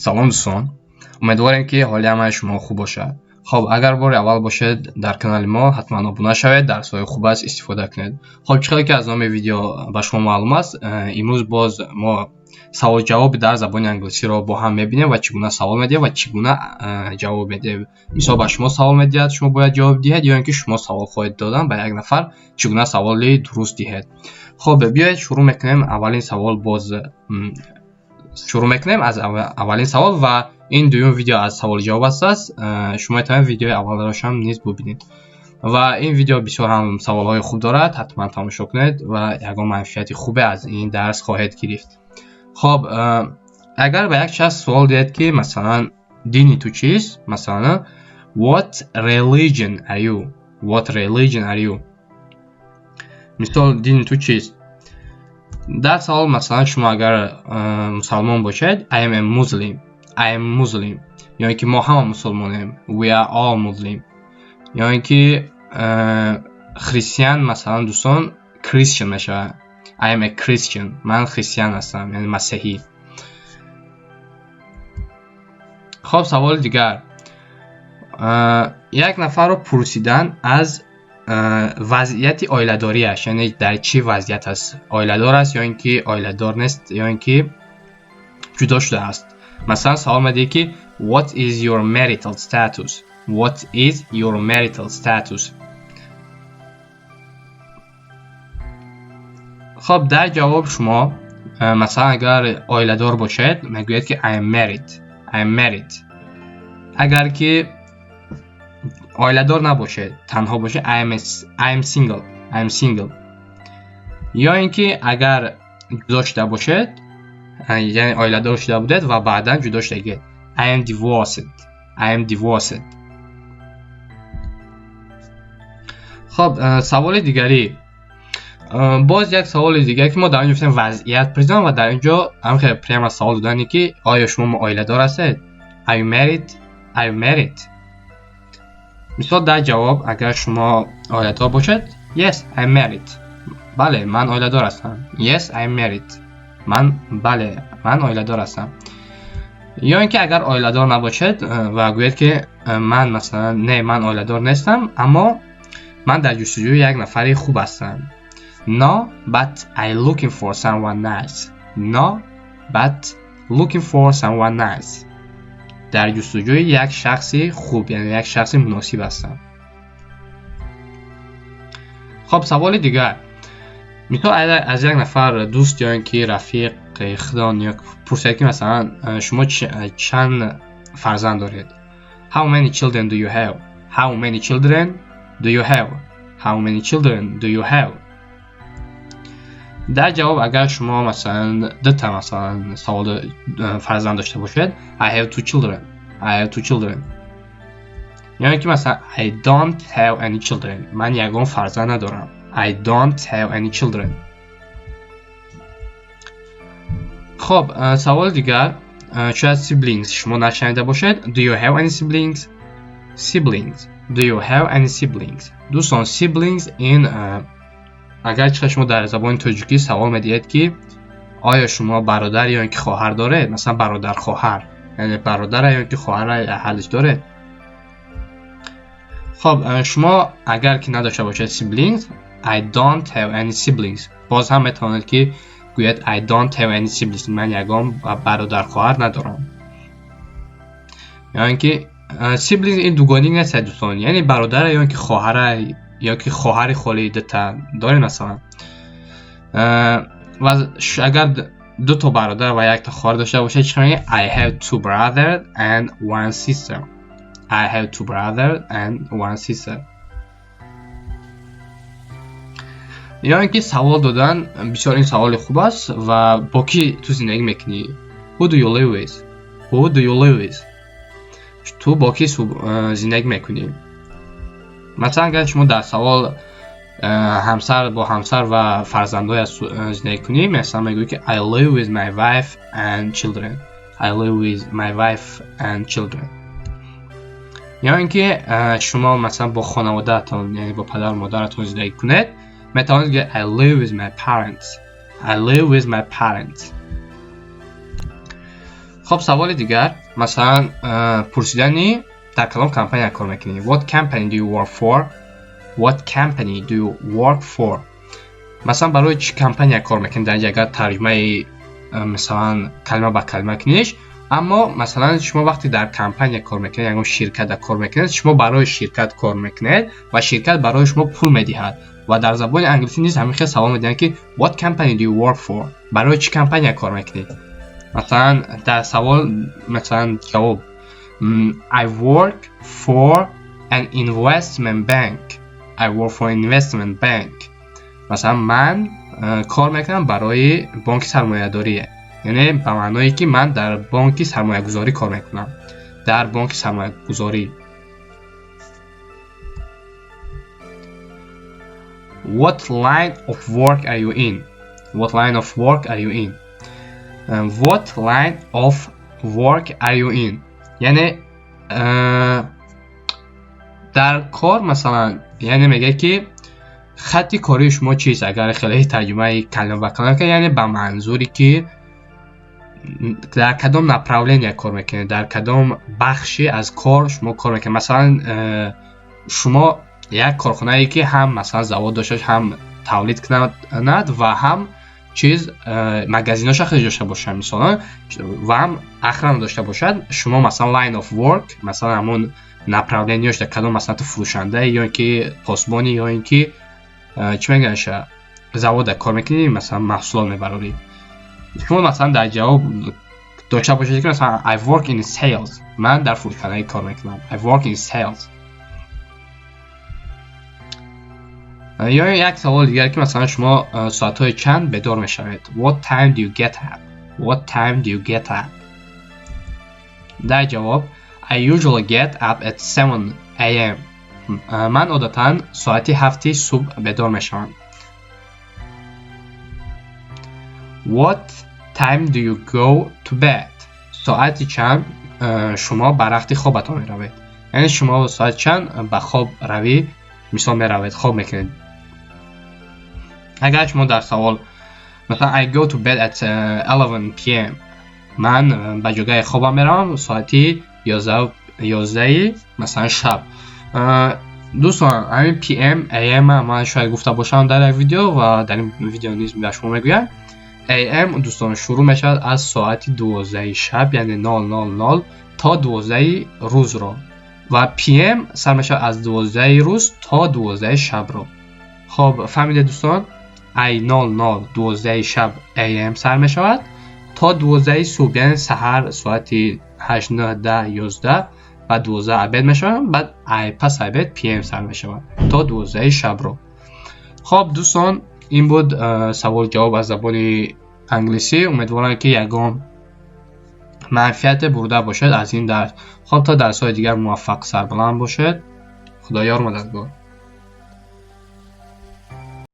Салом, дӯстон! Умедворем, ки ҳоли ҳамаи шумо хуб бошад. Хоб, агар бори аввал бошед дар канали мо, ҳатман обуна шавед, дарсҳои хуб аст, истифода кунед. Хоб, чӣ хеле ки аз номи видео ба шумо маълум аст, имрӯз боз мо савол-ҷавоби дар забони англисиро бо ҳам мебинем ва чӣ гуна савол медиҳем ва чӣ гуна ҷавоб медиҳем. Мисол, ба шумо савол медиҳад, шумо бояд ҷавоб диҳед, ё ин ки шумо савол хоҳед додан ба як нафар, чӣ гуна саволи дуруст диҳед. Хоб, биёед, шурӯъ мекунем. Аввалин савол, боз шурӯъ мекунем аз аввалин савол ва ин дуюм видео аз саволи ҷавоб аст. Шумо метавонед видеои аввалашам низ бубинед ва ин видео бисёр ҳам саволҳои хуб дорад, ҳатман тамошо кунед ва ягон манфиати хубе аз ин дарс хоҳед гирифт. Хоб, агар ба як шахс суол диҳед, ки масалан, дини ту чист, масалан, "What religion are you?" "What religion are you?" Мисол, дини ту чист? Дар савол, масалан, шумо агар мусалмон бошед, "I am a Muslim." "I am Muslim." Ё ин ки мо ҳама мусулмонем, "We are all Muslim." Ё ин ки христиан, масалан, дӯстон, Christian мешавад, "I am a Christian", ман христиан ҳастам, яъне масеҳӣ. Хоб, саволи дигар. Як нафарро пурсидан аз вазъияти оиладориаш, яъне дар чӣ вазъият аст, оиладор аст ё ин ки оиладор нест, ё ин ки ҷудо шудааст. Масалан, савол медиҳед, ки "What is your marital status?" "What is your marital status?" Хоб, дар ҷавоб шумо, масалан, агар оиладор бошед, мегӯед, ки "I am married." "I am married." Агар ки оиладор набошед, танҳо бошед, "I am single." "I am single." Ё ин ки агар ҷудо шуда бошед, яъне оиладор шуда будед ва баъдан ҷудо шудагед, "I am divorced." "I am divorced." Хоб, саволи дигарӣ, боз як саволи дигар, ки мо дар ин ҷо гуфтем вазъият пурсидам ва дар ин ҷо ҳам хеле прямо савол додане, ки оё шумо оиладор ҳастед? "Are you married?" "Are you married?" Мисол, дар ҷавоб, агар шумо оиладор бошед, "Yes, I'm married." Бале, ман оиладор ҳастам. "Yes, I'm married." Ман, бале, ман оиладор ҳастам. Ё ин ки агар оиладор набошед ва гӯед, ки ман, масалан, не, ман оиладор нестам, аммо ман дар ҷустуҷӯи як нафари хуб ҳастам. "No, but I looking for someone nice." "No, but looking for someone nice." Дар ҷустуҷӯи як шахси хуб, яъне як шахси муносиб ҳастам. Хоб, саволи дигар. Мисол, аз як нафар дӯст ё ин ки рафиқи худон ё пурсед, ки масалан, шумо чанд фарзанд доред? "How many children do you have?" "How many children do you have?" "How many children do you have?" Дар ҷавоб, агар шумо, масалан, дута, масалан, савол, фарзанд дошта бошед, "I have two children." "I have two children." Ё ин ки, масалан, "I don't have any children", ман ягон фарзанд надорам, "I don't have any children." Хоб, саволи дигар. Шояд siblings шумо нашунида бошед. "Do you have any siblings?" Siblings. "Do you have any siblings?" Дӯстон, siblings ин, агар чӣ шумо дар забони тоҷикӣ савол медиҳед, ки оё шумо бародар ё ин ки хоҳар доред, масалан, бародар, хоҳар, яъне бародара ё ин ки хоҳара ҳаллиш доред. Хоб, шумо агар ки надошта бошед siblings, "I don't have any siblings", боз ҳам метавонед, ки гӯяд "I don't have any siblings", ман ягон бародар, хоҳар надорам. Ё ин ки siblings ин дугоник нест, дӯстон, яъне бародара ё ин ки хоҳара, ё ки хоҳари холи дута дорем, масалан. Ва агар дуто бародар ва якта хоҳар дошта бошед, чӣ мегӯед? "I have two brother and one sister." "I have two brother and one sister." Ё ин ки савол додан, бисёр ин саволи хуб аст, ва бо кӣ ту зиндагӣ мекунӣ? "Who do you live with?" "Who do you live with?" Ту бо кӣ зиндагӣ мекунӣ? Масалан, агар шумо дар савол ҳамсар, бо ҳамсар ва фарзандоя зиндагӣ кунӣ, масалан, мегӯӣ, ки "I live with my wife and children." "I live with my wife and children." Ё ин ки шумо, масалан, бо хонаводаатон, яъне бо падару модаратон зиндагӣ кунед, метавонед гӯед "I live with my parents." "I live with my parents." Хоб, саволи дигар, масалан, пурсидани дар кадом компания кор мекунӣ? What company do you work for? What company do you work for? Масалан, барои чӣ компания кор мекунӣ? Дар инҷа агар тарҷумаи, масалан, калима ба калима куниш, аммо масалан, шумо вақте дар компания кор мекунед, ягон ширкат кор мекунед, шумо барои ширкат кор мекунед ва ширкат барои шумо пул медиҳад. Ва дар забони англисӣ низ ҳамин хел савол медиҳанд, ки what company do you work for? Барои чӣ компания кор мекунӣ? Масалан, дар савол, масалан, ҷавоб: I work for an investment bank. I work for investment bank. Масалан, ман кор мекунам барои бонки сармоядорӣ, яъне ба маъное ки ман дар бонки сармоягузорӣ кор мекунам, дар бонки сармоягузорӣ. What line of work are you in? What line of work are you in? What line of work are you in? Яъне дар кор, масалан, яъне мегӯяд, ки хатти кории шумо чист, агар хеле тарҷумаи калима ба калима кунед, яъне ба манзуре ки дар кадом направления кор мекунед, дар кадом бахши аз кор шумо кор мекунед. Масалан, шумо як корхонае ки ҳам, масалан, завод дошта, ҳам тавлид кунад ва ҳам чиз, магазиноша хеле дошта бошад, мисолан, ва ҳам охрана дошта бошад, шумо, масалан, line of work, масалан, ҳамон направление-ёш дар кадом, масалан, ту фурӯшандае ё ин ки посбони ё ин ки, чӣ мегӯяша, завода кор мекунӣ, масалан, маҳсулот мебарорӣ. Шумо, масалан, дар ҷавоб дошта бошед, ки масалан, I work in sales, ман дар фурӯшандагӣ кор мекунам. I work in sales. Ё як саволи дигар, ки масалан, шумо соатҳои чанд бедор мешавед? What time do you get up? What time do you get up? Дар ҷавоб: I usually get up at 7 a.m. Ман одатан соати 7-и субҳ бедор мешавам. What time do you go to bed? Соати чанд шумо ба рахти хобатон меравед? Яъне шумо соати чанд ба хоб равӣ, мисол, меравед, хоб мекунед? Агар шумо дар савол, масалан, I go to bed at 11 p.m., ман ба ҷогаи хобам меравам соати 11, масалан, шаб. Дӯстон, ҳамин pm, am ман шояд гуфта бошам дар як видео ва дар ин видео низ ба шумо мегӯям. Am, дӯстон, шурӯъ мешавад аз соати 12-и шаб, яъне 0:00 то 12-и рӯзро, ва pm сар мешавад аз 12-и рӯз то 12-и шабро. Хоб, фаҳмидед, дӯстон? Ай 00, 12-и шаб am сар мешавад то 12-и субҳ, яъне саҳар соати 8, 9, 10, 11 ва 12 обед мешавад, баъд ай пас обед pm сар мешавад то 12-и шабро. Хоб, дӯстон, ин буд савол ҷавоб аз забони англисӣ. Умедворам, ки ягон манфиате бурда бошед аз ин дарс. Хоб, то дарсҳои дигар муваффақ, сарбаланд бошед. Худоёр мададгор.